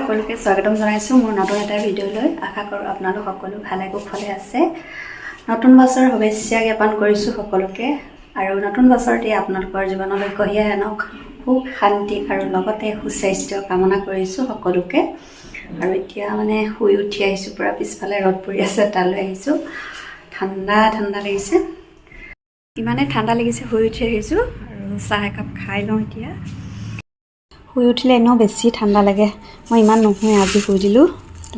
সকলোকে স্বাগতম জনাইছোঁ মোৰ নতুন এটা ভিডিঅ'লৈ। আশা কৰোঁ আপোনালোক সকলো ভালে কুশলে আছে। নতুন বছৰ শুভেচ্ছা জ্ঞাপন কৰিছোঁ সকলোকে আৰু নতুন বছৰটি আপোনালোকৰ জীৱনলৈ কঢ়িয়াই আনক সুখ, শান্তি আৰু লগতে সুস্বাস্থ্য কামনা কৰিছোঁ সকলোকে। আৰু এতিয়া মানে শুই উঠি আহিছোঁ, পূৰা পিছফালে ৰ'দ পৰি আছে, তালৈ আহিছোঁ। ঠাণ্ডা ঠাণ্ডা লাগিছে, ইমানেই ঠাণ্ডা লাগিছে। শুই উঠি আহিছোঁ আৰু চাহ একাপ খাই লওঁ এতিয়া। শুই উঠিলে এনেও বেছি ঠাণ্ডা লাগে। মই ইমান নুশুৱে, আজি শুই দিলোঁ,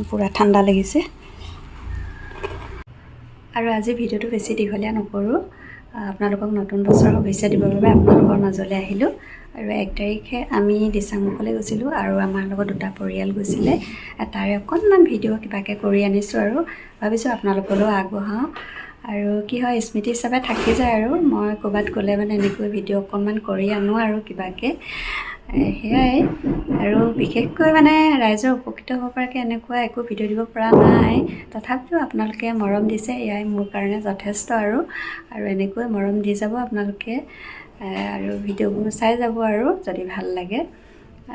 পূৰা ঠাণ্ডা লাগিছে। আৰু আজি ভিডিঅ'টো বেছি দীঘলীয়া নকৰোঁ। আপোনালোকক নতুন বছৰৰ শুভেচ্ছা দিবৰ বাবে আপোনালোকৰ মাজলৈ আহিলোঁ। আৰু 1 তাৰিখে আমি দিচাংমুখলৈ গৈছিলোঁ আৰু আমাৰ লগত দুটা পৰিয়াল গৈছিলে। তাৰে অকণমান ভিডিঅ' কিবাকৈ কৰি আনিছোঁ আৰু ভাবিছোঁ আপোনালোকলৈও আগবঢ়াওঁ। আৰু কি হয়, স্মৃতি হিচাপে থাকি যায়। আৰু মই ক'ৰবাত গ'লে মানে এনেকৈ ভিডিঅ' অকণমান কৰি আনো আৰু কিবাকৈ, সেয়াই। আৰু বিশেষকৈ মানে ৰাইজৰ উপকৃত হ'ব পৰাকৈ এনেকুৱা একো ভিডিঅ' দিব পৰা নাই। তথাপিও আপোনালোকে মৰম দিছে, এয়াই মোৰ কাৰণে যথেষ্ট। আৰু আৰু এনেকৈ মৰম দি যাব আপোনালোকে আৰু ভিডিঅ'বোৰ চাই যাব আৰু যদি ভাল লাগে।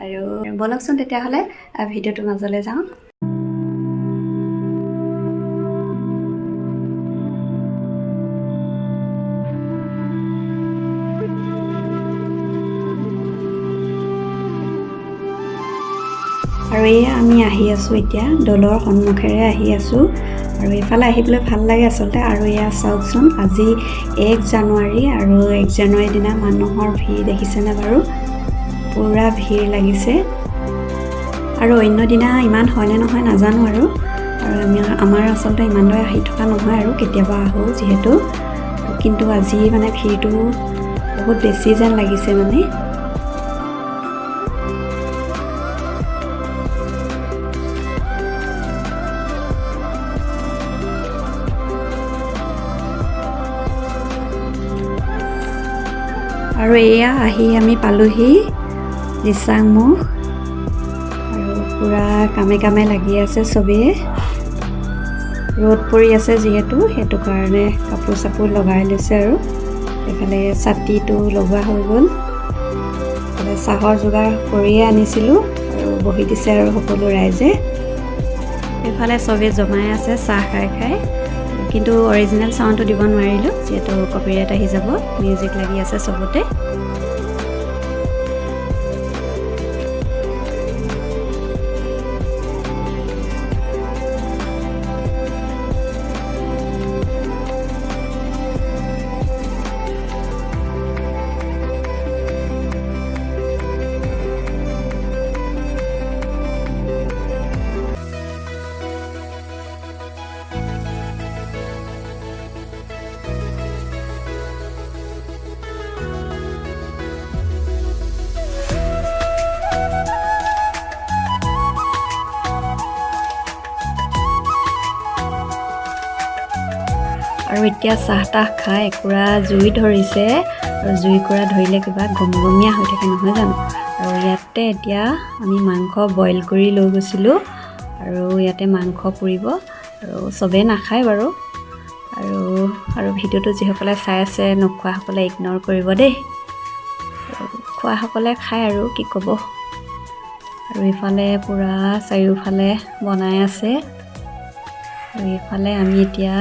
আৰু ব'লকচোন তেতিয়াহ'লে ভিডিঅ'টোৰ মাজলৈ যাওঁ। আৰু এয়া আমি আহি আছোঁ এতিয়া, দৌলৰ সন্মুখেৰে আহি আছোঁ আৰু এইফালে আহিবলৈ ভাল লাগে আচলতে। আৰু এয়া চাওকচোন, আজি 1 জানুৱাৰী আৰু 1 জানুৱাৰীৰ দিনা মানুহৰ ভিৰ দেখিছেনে বাৰু? পূৰা ভিৰ লাগিছে। আৰু অন্য দিনা ইমান হয়নে নহয় নাজানো। আৰু আৰু আমি আমাৰ আচলতে ইমান দৰে আহি থকা নহয় আৰু কেতিয়াবা আহোঁ যিহেতু, কিন্তু আজি মানে ভিৰটো বহুত বেছি যেন লাগিছে মানে। আৰু এয়া আহি আমি পালোহি দিচাংমুখ আৰু পূৰা কামে কামে লাগি আছে চবেই। ৰ'দ পৰি আছে যিহেতু, সেইটো কাৰণে কাপোৰ চাপোৰ লগাই লৈছে। আৰু এইফালে ছাতিটো লগোৱা হৈ গ'ল। এইফালে চাহৰ যোগাৰ কৰিয়ে আনিছিলোঁ আৰু বহি দিছে আৰু সকলো ৰাইজে। এইফালে চবেই জমাই আছে চাহ খাই খাই, কিন্তু অৰিজিনেল চাউণ্ডটো দিব নোৱাৰিলোঁ, যিহেতু কপিৰাইট আহি যাব। মিউজিক লাগি আছে চবতে। আৰু এতিয়া চাহ তাহ খাই একুৰা জুই ধৰিছে। আৰু জুইকুৰা ধৰিলে কিবা গমগমীয়া হৈ থাকে, নহয় জানো? আৰু ইয়াতে এতিয়া আমি মাংস বইল কৰি লৈ গৈছিলোঁ আৰু ইয়াতে মাংস পুৰিব। আৰু চবেই নাখায় বাৰু। আৰু আৰু ভিডিঅ'টো যিসকলে চাই আছে, নোখোৱাসকলে ইগন'ৰ কৰিব দেই। আৰু খোৱাসকলে খায় আৰু কি ক'ব। আৰু ইফালে পূৰা চাৰিওফালে বনাই আছে। আৰু ইফালে আমি এতিয়া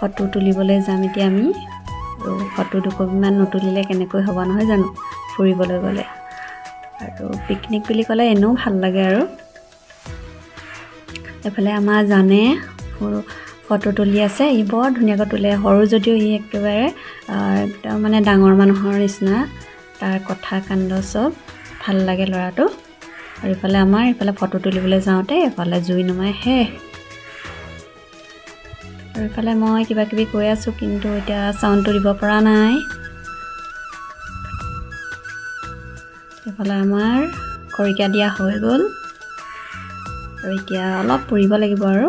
ফটো তুলিবলৈ যাম এতিয়া আমি। আৰু ফটো দুকপিমান নুতুলিলে কেনেকৈ হ'ব, নহয় জানো, ফুৰিবলৈ গ'লে? আৰু পিকনিক বুলি ক'লে এনেও ভাল লাগে। আৰু এইফালে আমাৰ জানে ফটো তুলি আছে। ই বৰ ধুনীয়াকৈ তোলে। সৰু যদিও ই একেবাৰে একদম মানে ডাঙৰ মানুহৰ নিচিনা। তাৰ কথা কাণ্ড চব ভাল লাগে ল'ৰাটো। আৰু ইফালে আমাৰ ইফালে ফটো তুলিবলৈ যাওঁতে এইফালে জুই নুমাই শেষ। আৰু ইফালে মই কিবা কিবি কৈ আছোঁ, কিন্তু এতিয়া চাউণ্ডটো দিব পৰা নাই। এইফালে আমাৰ খৰিকা দিয়া হৈ গ'ল আৰু এতিয়া অলপ পুৰিব লাগিব আৰু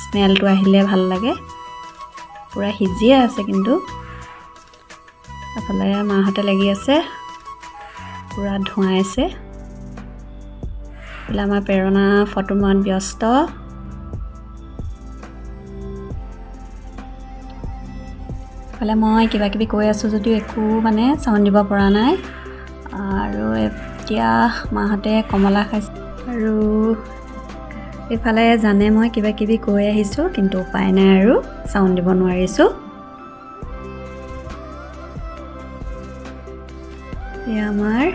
স্মেলটো আহিলে ভাল লাগে। পূৰা সিজিয়ে আছে, কিন্তু এফালে মাহঁতে লাগি আছে, পূৰা ধোঁৱাইছে। এইফালে আমাৰ প্ৰেৰণা ফটো মৰাত ব্যস্ত। এইফালে মই কিবা কিবি কৈ আছোঁ যদিও একো মানে চাউণ্ড দিব পৰা নাই। আৰু এতিয়া মাহঁতে কমলা খাইছে। আৰু আৰু এইফালে জানে মই কিবা কিবি কৈ আহিছোঁ, কিন্তু উপায় নাই আৰু চাউণ্ড দিব নোৱাৰিছোঁ। এয়া আমাৰ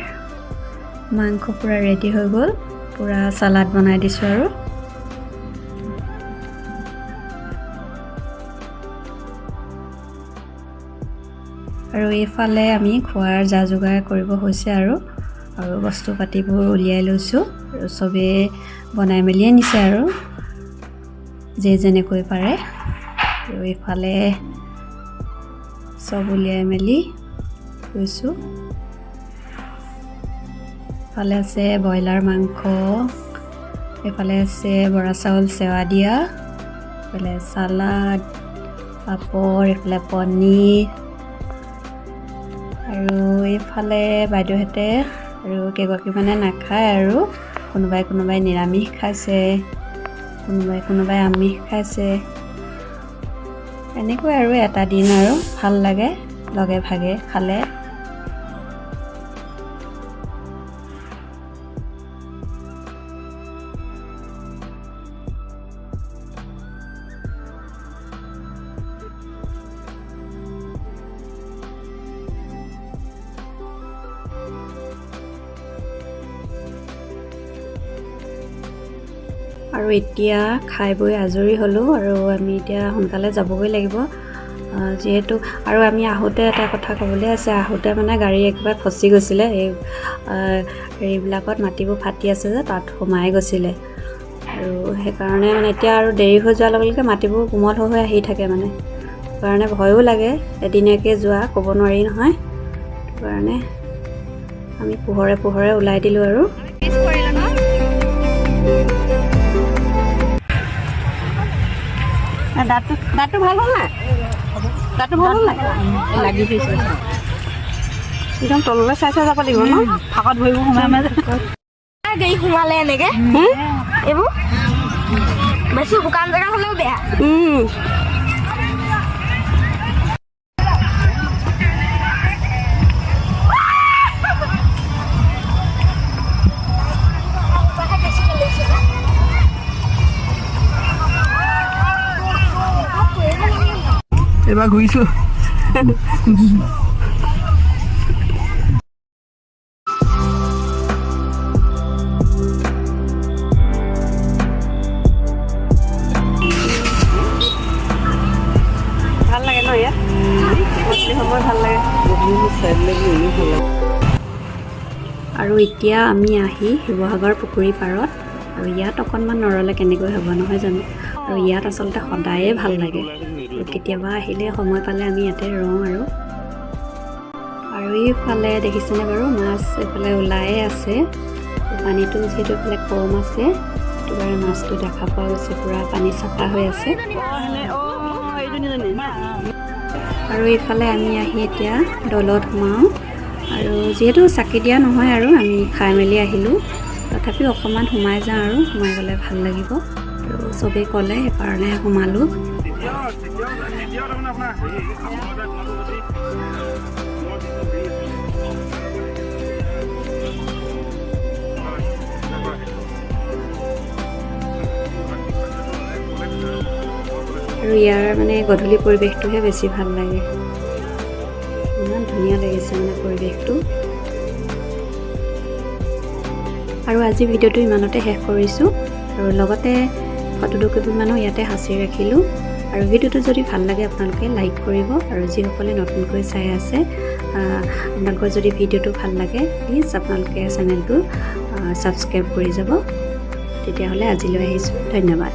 মাংস পূৰা ৰেডি হৈ গ'ল, পূৰা চালাড বনাই দিছোঁ আৰু। আৰু এইফালে আমি খোৱাৰ যা যোগাৰ কৰিব হৈছে আৰু, আৰু বস্তু পাতিবোৰ উলিয়াই লৈছোঁ আৰু চবেই বনাই মেলিয়ে নিছে আৰু যে যেনেকৈ পাৰে। আৰু এইফালে চব উলিয়াই মেলি লৈছোঁ। এইফালে আছে ব্ৰইলাৰ মাংস, এইফালে আছে বৰা চাউল চেৱা দিয়া, এইফালে চালাড, পাপৰ, এইফালে পনীৰ আৰু এইফালে বাইদেউহঁতে আৰু কেইগৰাকীমানে নাখায় আৰু কোনোবাই কোনোবাই নিৰামিষ খাইছে, কোনোবাই কোনোবাই আমিষ খাইছে। এনেকৈ আৰু এটা দিন আৰু ভাল লাগে লগে ভাগে খালে। আৰু এতিয়া খাই বৈ আজৰি হ'লোঁ আৰু আমি এতিয়া সোনকালে যাবগৈ লাগিব যিহেতু। আৰু আমি আহোঁতে এটা কথা ক'বলৈ আছে, আহোঁতে মানে গাড়ী একেবাৰে ফচি গৈছিলে, এই হেৰিবিলাকত মাটিবোৰ ফাটি আছে যে তাত সোমাই গৈছিলে আৰু সেইকাৰণে মানে এতিয়া আৰু দেৰি হৈ যোৱাৰ লগে লগে মাটিবোৰ কোমল হৈ হৈ আহি থাকে মানে, সেইকাৰণে ভয়ো লাগে, এদিনীয়াকৈ যোৱা ক'ব নোৱাৰি নহয়, সেইটো কাৰণে আমি পোহৰে পোহৰে ওলাই দিলোঁ আৰু। দাঁতটো দাঁতটো ভাল হ'ল নাই? দাঁতটো ভাল হ'ল নাই? লাগি ধৰিছে। একদম তললৈ চাই চাই যাব লাগিব ন? ফাকত ভৰিবোৰ সোমাই সোমাই গাড়ী সোমালে এনেকে এইবোৰ বেছি শুকান জেগা হ'লেও বেয়া। এইবাৰ ঘূৰিছো। ভাল লাগে ন ইয়াত গধূলি সময় ভাল লাগে। আৰু এতিয়া আমি আহি শিৱসাগৰ পুখুৰী পাৰত, আৰু ইয়াত অকণমান নৰলে কেনেকৈ হ'ব নহয় জানো? আৰু ইয়াত আচলতে সদায়ে ভাল লাগে, আৰু কেতিয়াবা আহিলে সময় পালে আমি ইয়াতে ৰওঁ আৰু। আৰু এইফালে দেখিছেনে বাৰু মাছ এইফালে ওলায়ে আছে, পানীটো যিহেতু এইফালে কম আছে সেইটো কাৰণে মাছটো দেখা পোৱা গৈছে, পূৰা পানী চাফা হৈ আছে। আৰু এইফালে আমি আহি এতিয়া দলত সোমাওঁ, আৰু যিহেতু চাকি দিয়া নহয় আৰু আমি খাই মেলি আহিলোঁ, তথাপিও অকণমান সোমাই যাওঁ আৰু সোমাই গ'লে ভাল লাগিব আৰু চবেই ক'লে সেইকাৰণে সোমালোঁ। আৰু ইয়াৰ মানে গধূলি পৰিৱেশটোহে বেছি ভাল লাগে, ইমান ধুনীয়া লাগিছে মানে পৰিৱেশটো। আৰু আজি ভিডিঅ'টো ইমানতে শেষ কৰিছোঁ, আৰু লগতে ফটো দুকপিমানো ইয়াতে সাঁচি ৰাখিলোঁ। আৰু ভিডিঅ'টো যদি ভাল লাগে আপোনালোকে লাইক কৰিব, আৰু যিসকলে নতুনকৈ চাই আছে আপোনালোকৰ যদি ভিডিঅ'টো ভাল লাগে প্লিজ আপোনালোকে চেনেলটো ছাবস্ক্ৰাইব কৰি যাব। তেতিয়াহ'লে আজিলৈ আহিছোঁ, ধন্যবাদ।